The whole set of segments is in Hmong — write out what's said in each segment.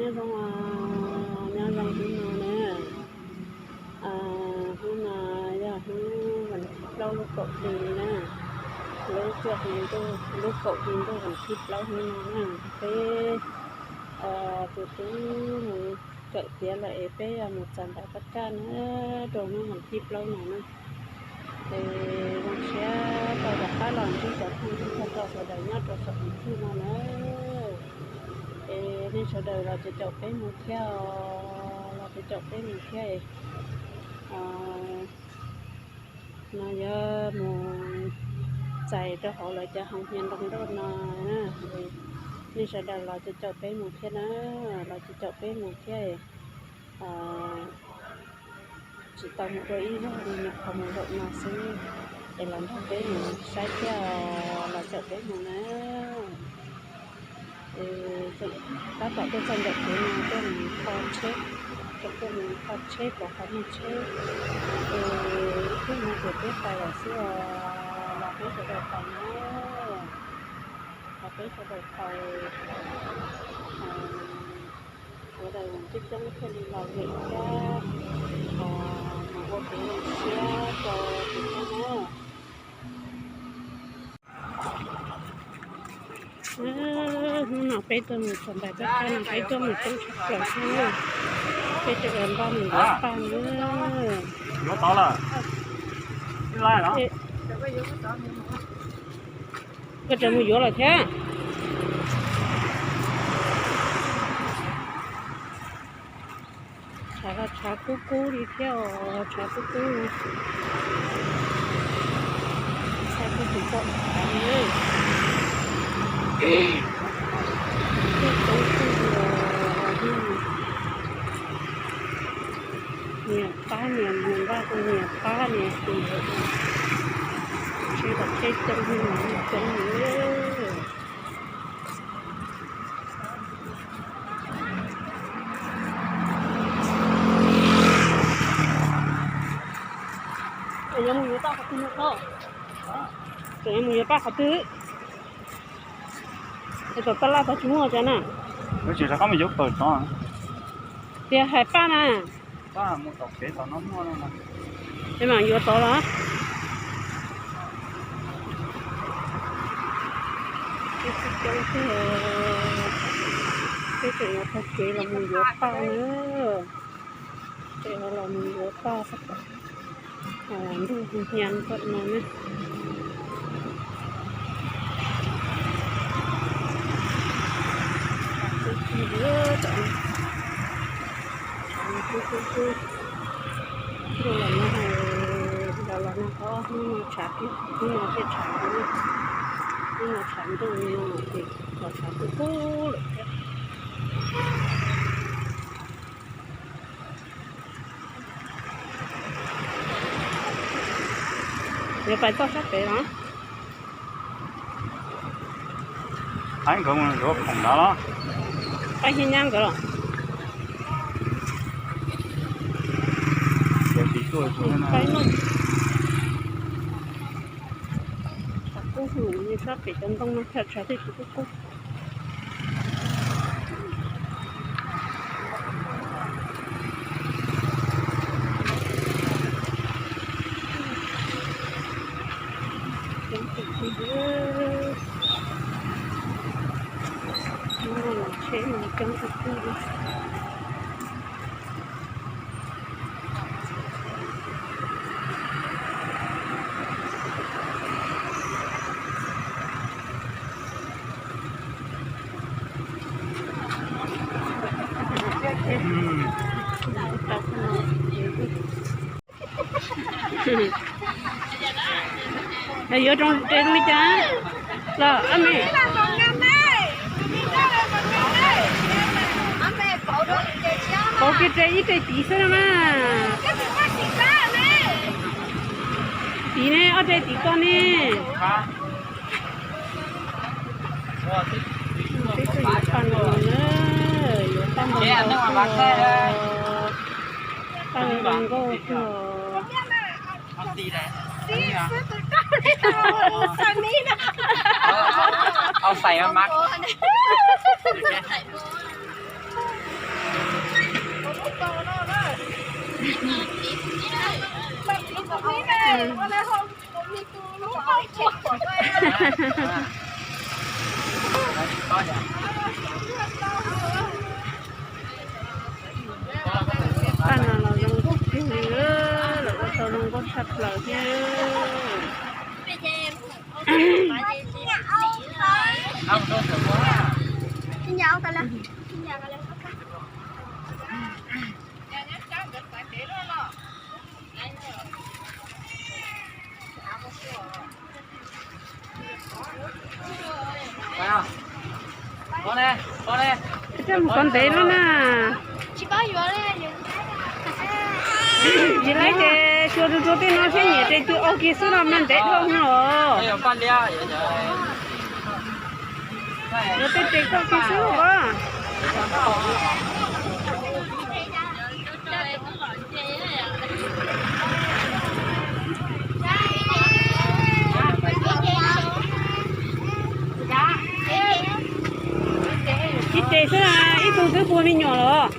Nyob zoo, nyob zoo hnub no na. Hnub no yog hnub vas thib plaub lub kaum hli na, lub cuaj hli ntuj, lub kaum hli ntuj vas thib plaub hnub no na. Peb tus tub mus kawm tiav lawm es peb yuav mus txog ntais pab kaj na, rau hnub vas thib plaub no na. Es zoo siab tau rov qab los ntsib cov phooj ywg txog rau sawv daws nyob rau saum YouTube no na. Es nej sawv daws los caum caum peb mus thiab os, los caum caum peb mus thiab es no yuav mus txais rau hauv lawv cov hoo hnia nroo nroj no. Nej sawv daws los caum caum peb mus thiab na, los caum caum peb mus thiab. Tsis tau mus dua ib zaug li, nyuam qhuav mus zaum no xwb, es los nrog peb mus saib thiab, los caum peb mus na. Tab tom tuaj txog ntawm kev no tuaj mus kho tsheb, tuaj mus kho tsheb pom qhov muag tsheb, es ib pliag no ces peb pais lawm xwb os, los peb sawv daws pais na, los peb sawv daws pais. Sawv daws coob coob thiaj li los lawm thiab, mus ua kev zoo siab rau tus tub na. Hnub no peb tuaj mus txog ntais pab kaj no peb tuaj mus coob tshaj plaws thiab na. Peb tuaj npaj mus yuav paj na. Koj tseem mus yuav lawm thiab. Tshav los tshav kub kub li thiab os, tshav kub kub li. Tshav kub kub pom tshav li. Tej toob tej los niam pab niam mus npaj rau niam pab niam tus, tsheb los tsheb coob li, coob li. Tseem yuav mus yuav paj qhov twg no? Tseem yuav mus yuav paj qhov twg? Es tom tab laj tod tsis muaj cas na. Tsis rov qab mus yuav pawg tod. Tias hais paj na. Es mam yuav tod los. Peb tseem yuav taug kev los mus yuav paj na. Peb los mus yuav paj, ntuj hnia npaj no ne. Ntuj los no, los no qhov hnub no tshav, hnub no thiaj tshav, hnub no tshav ntuj no ces los tshav kub kub lawm thiab. Yuav pais txoj sab pem los? Pab nkawd mus yuav khoom ntawd los? Pab Xyoo Nyab nkawd los? Pab no. Tshav kub hwm li, sab pem cov ntoo no tshav thiaj tsis kub kub. Coob tus twg, hnub no los tsheb no coob tus twg. Yuav rooj tsev zoo li cas los ab me? Pauv kiag tsev ib tsev tid xwb no mas. Tid ne, ob tsev tid koj ne. Peb tuaj yuav paj no na, yuav paj npau npau, paj npau npau. Au xais mas. Paj no los zoo nkauj kawg li, lawv ua tau zoo nkauj tshaj plaws thiab. Coj mus kov ntev lawm na. Tsis laib ces xyuas rau rau tej no thiab nyiam ces tus ua kiag xwb los mas ntev dhau no. Yuav tej tes koj kiag xwb os. Ib tes xwb na, ib tug twb puag me nyuam los.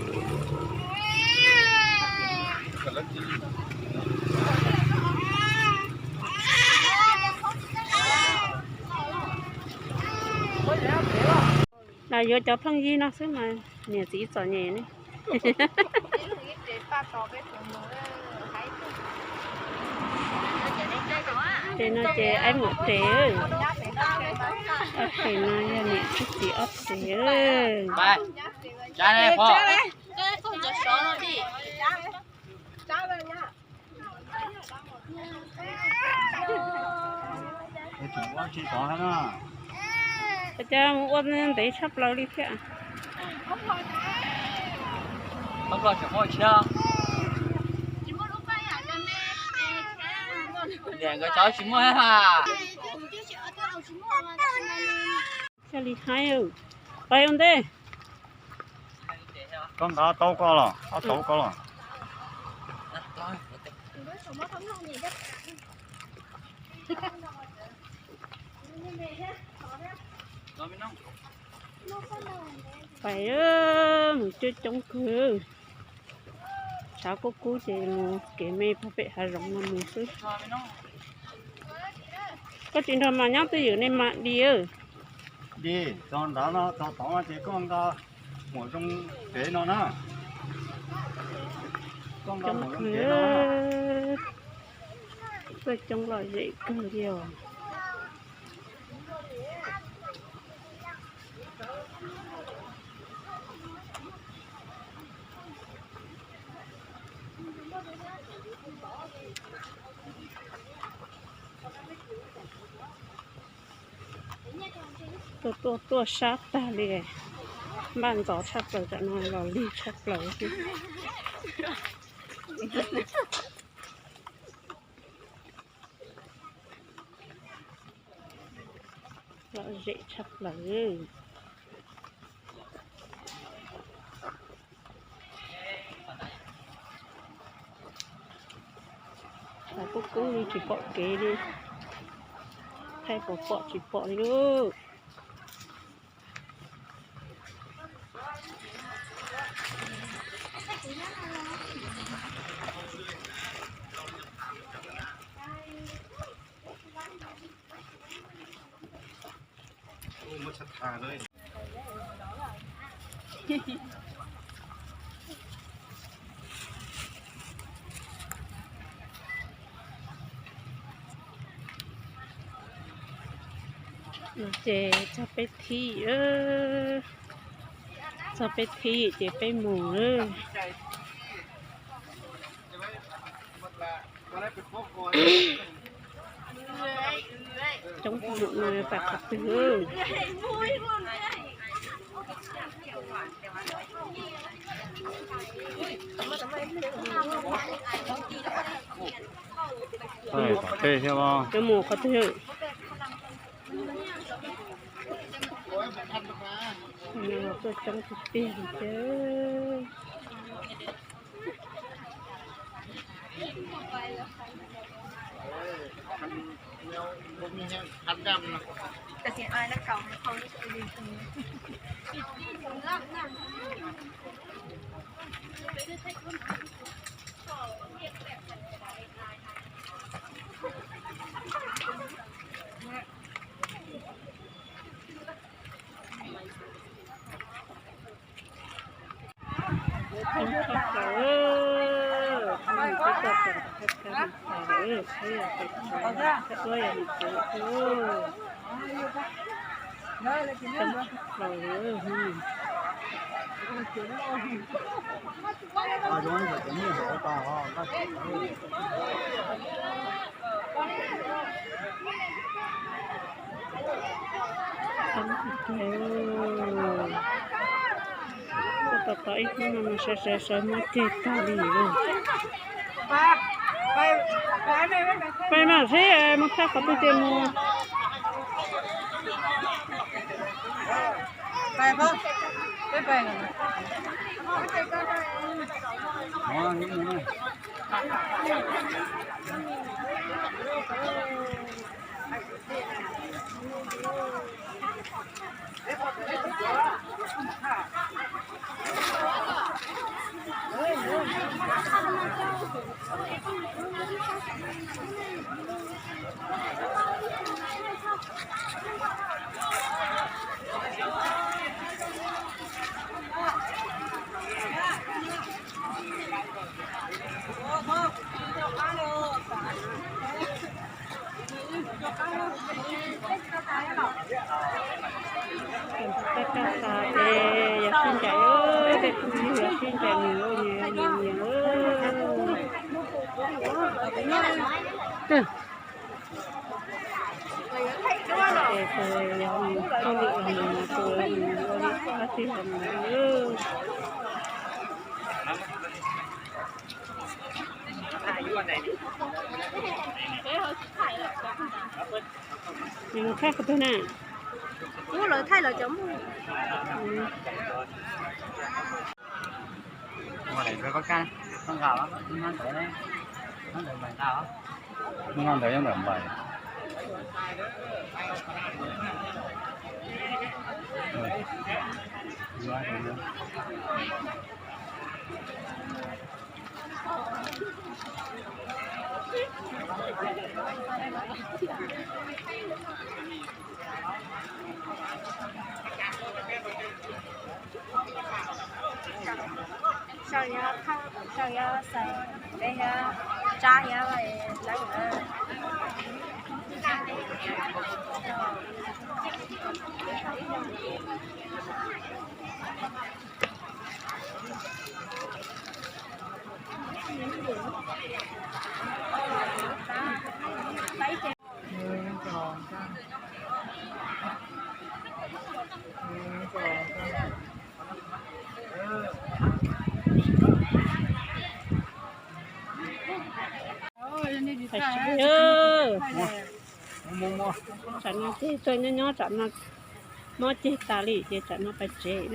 Los yuav cov phooj ywg no xwb mas niam txiv txom nyem ne. Ces no ces aib muam tes, ob tes no yog niam thiab txiv ob tes. Cas mus ua ntev tshaj plaws li thiab. Nkawd cov tsis muaj. Cia li haib, pais ua ntej. Koj nqa taub koj los, ob taub koj los. Pais, mus coob coob kawg. Tshav kub kub ces mus kev me puag pem hav zoov no mus xwb. Koj tsis nrog mas nyob twj ywm ne mas Di. Di, tso nrad no, tso tod no ces koj nqa mus zoo kev no na. Koj nqa mus zoo kev no. Tuaj coob lom zem kawg li os. Tuaj tuaj tuaj sab tag li, npaj ntxov tshaj plaws, tam no los lig tshaj plaws thiab. Lom zem tshaj plaws. Tshav kub kub li tsis pom kev li. Thaij puas pom tsis pom li lauj. No ces txog peb thib, txog peb thib ces peb mus lawm. Coob tus no pam qhov twg. Cov mus qhov twg. Tuaj coob tiag tiag li thiab. Tos tos ib hnub no mas sawv sawv sawv muab ceg tag li lawm. Peb mas seb mus tshaj qhov twg ces mus. Tej kaj tas ces yog sib ncaim, tej phooj ywg yog sib ncaim mus ua nyias nyias nyias. Ces tus yog tus ua li cas tus ua li cas tus ua li cas tus ua li cas. Nws mus thaij qhov twg na? Ub, lawv thaij lawv cov muag. Mus nqa ntawd, nqa ntawd, nqa ntawd, nqa ntawd. Sau yuav thauj, sau yuav xaws, peb yuav tsab yuav lawv. Tsam no ces tuaj nyob nyob tsam no mob ceg tas li ces tsam no pais tsev.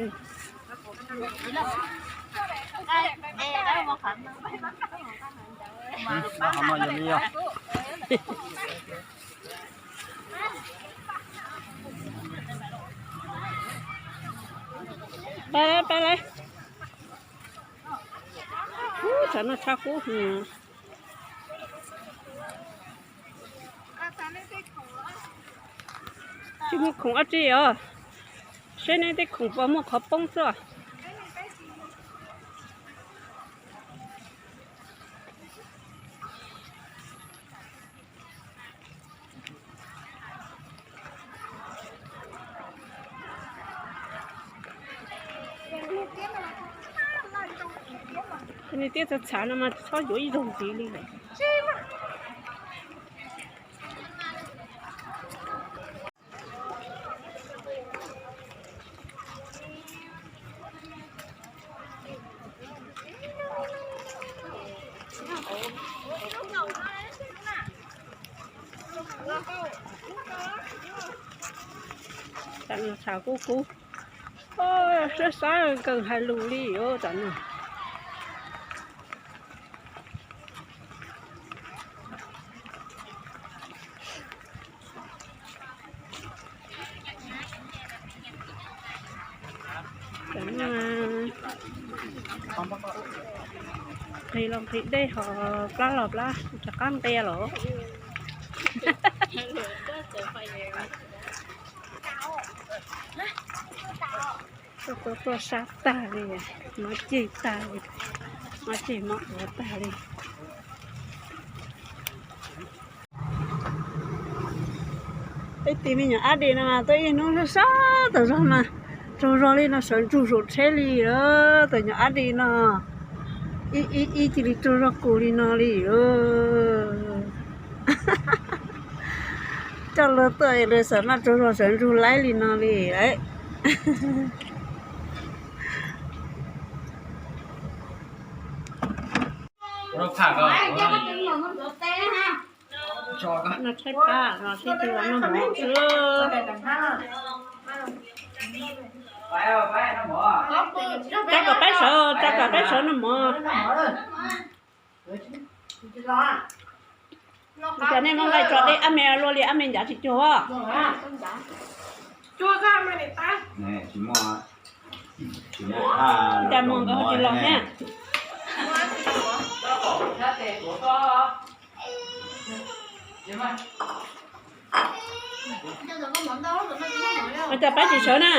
Pab, pab lawm. Ub, tsam no tshav kub heev. Tsis muaj khoom dab tsi os. Seb neb tej khoom puas muaj qhov poob xwb os. Niag tiab txhav txhav no mas txhob yuav ib zaug ntxiv li lawm. Tsam no tshav kub kub, siab xav kawg hais lus li os tsam no. Cov no nqhis los nqhis dej ho plab los plab rov qab nqia los. Tuaj tuaj tuaj sab tag li, mob ceg tag li, mob ceg mob duav tag li. Peb tis me nyuam ab di no mas tuaj ib hnub sab sab tas zog mas tsaug zog li no, sawv ntsug saum tsheb li. Tus nyuam ab di no ib ib ib cia li tsaug zog kus li no li. Coj luag tuaj es luag xav maj tsaug zog sawv ntsug laib li no li lauj. No tshaib plab no sib tw los noj mov xwb. Tso kom peb sawv, tso kom peb sawv noj mov. Cas nej muab nqaij tso deb, ab me luaj li, ab me ncav tsis cuag. Cas mus nkawd ho tsis los thiab. Cas peb tsis sawv na?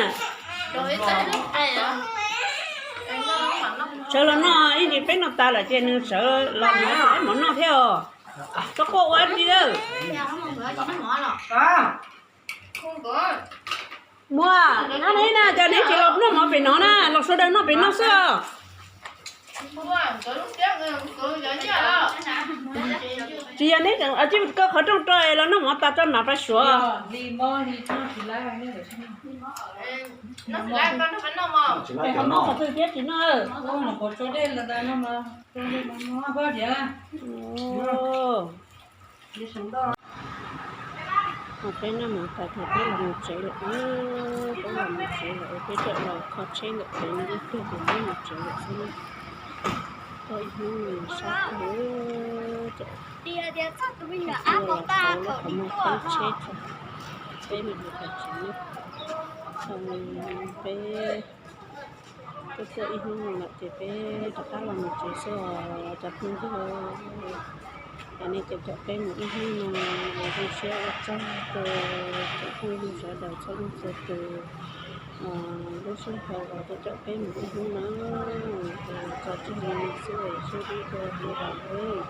Sawv los noj ib ntsis, peb noj tas lawm ces nws sawv los nrhiav tus peb mov noj thiab os. Txhob quaj ua dab tsi lawm. Muaj, neb na, cas neb tsis los noj mov pem no na, los sawv daws noj pem no xwb os. Tsis yog neb tseem ua tib koj qhov rooj rau los noj mov tas tso mam pab suav. Qhov twg thiab tsis noj. Peb noj mov tas ces peb los mus tsev lawm, peb los mus tsev lawm, peb tawm los kho tsheb lawm ces nws ib pliag ces peb mus tsev lawm xwb na. Tuaj ib hnub no sab kawg, txawm los tau lub qhov muag peb tsheb tso, peb mus hauv pem tsev na. Peb tuaj tuaj ib hnub no lawm ces peb rov qab los mus tsev xwb os cov phooj ywg. Ces nej caum caum peb mus ib hnub no, zoo siab ua tsaug rau cov phooj ywg sawv daws txhua leej txhua tus lub sij hawm uas caum caum peb mus ib hnub no. Tso tseg li no xwb, sib ntsib dua lwm zaus.